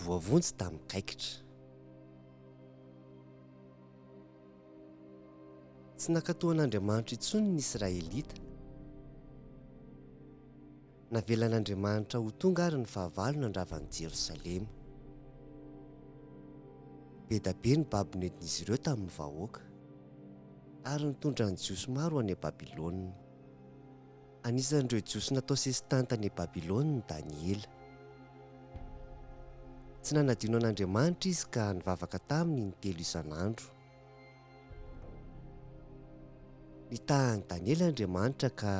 Voavonjy tamin'ny kaikitra. Tsy nankatò an'Andriamanitra intsony ny Israelita. Navelan'Andriamanitra ho tonga àry ny fahavalo nandrava an'i Jerosalema. Be da be ny babo nentin'izy ireo tamin'ny vahoaka, ary nitondra ny Jiosy maro ho any Babylona. Anisan'ireo Jiosy natao sesitany tany Babylona i Daniela. Tsy nanadino an'Andriamanitra izy ka nivavaka taminy intelo isan'andro. Nitaha an'i Daniela Andriamanitra ka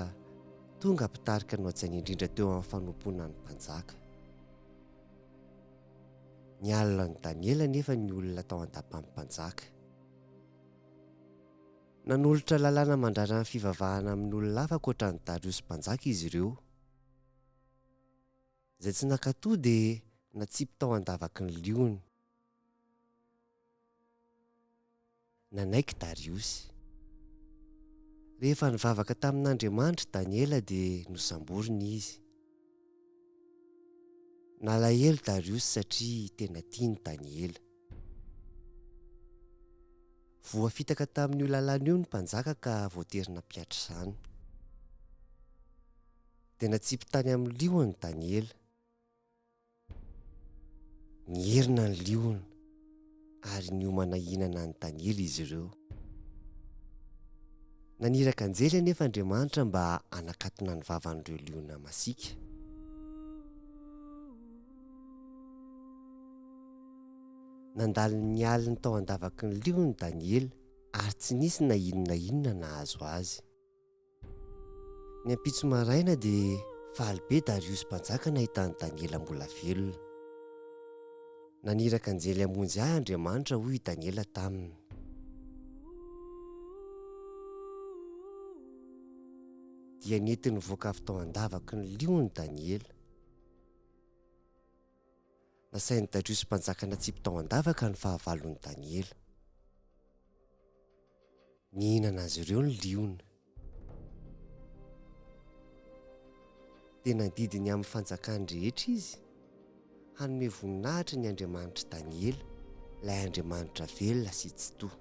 tonga mpitarika nohajainy indrindra teo amin'ny fanompoana ny mpanjaka. Nialona an'i Daniela anefa ny olona tao an-dapan'ny mpanjaka. Nanolotra lalàna mandrara ny fivavahana amin'olona hafa ankoatra an'i Dariosy Mpanjaka izy ireo. Izay tsy nankatò dia natsipy tao an-davaky ny liona. Nanaiky Dariosy. Rehefa nivavaka tamin'Andriamanitra i Daniela dia nosamborina izy. Nalahelo Dariosy satria tena tiany Daniela. Voafitaka tamin'io lalàna io ny mpanjaka ka voatery nampihatra izany. Dia natsipy tany amin'ny liona Daniela. Nierina ny liona ary niomana hihinana an'i Daniela izy ireo. Naniraka anjely anefa Andriamanitra mba hanakatona ny vavan'ireo liona masiaka. Nandalo ny aliny tao an-davaky ny liona i Daniela ary tsy nisy na inona na inona nahazo azy. Ny ampitso maraina dia faly be Dariosy mpanjaka nahita an'i Daniela mbola velona. Naniraka anjely hamonjy ahy Andriamanitra, hoy i Daniela taminy. Dia nentiny nivoaka avy tao an-davaky ny liona i Daniela. Nasain'i Dariosy mpanjaka natsipy tao an-davaka ny fahavalon'i Daniela. Nihinana azy ireo ny liona. Dia nandidy ny amin'ny fanjakany rehetra izy hanome voninahitra ny Andriamanitr'i Daniela, ilay Andriamanitra velona sy Tsitoha.